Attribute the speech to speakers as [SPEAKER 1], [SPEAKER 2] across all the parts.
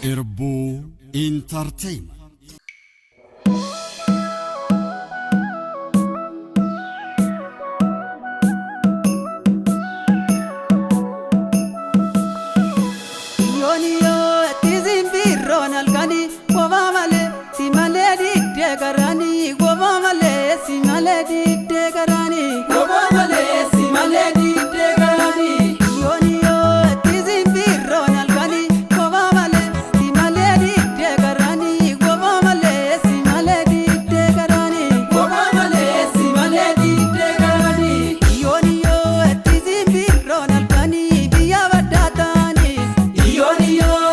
[SPEAKER 1] Irbuu Entertainment.
[SPEAKER 2] Yooniyoo itti simbirroon halkanii gobaa malee si malee diddee garaanii gobaa malee si malee diddee garaanii gobaa malee si malee diddee garaanii. Yooniyoo itti simbirroon halkanii gobaa malee si malee diddee garaanii gobaa malee si malee diddee garaanii gobaa malee si malee diddee garaanii. Yooniyoo itti simbirroon halkanii biyya baddaa ta'anii. Yooniyoo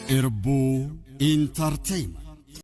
[SPEAKER 1] Irbuu Entertainment.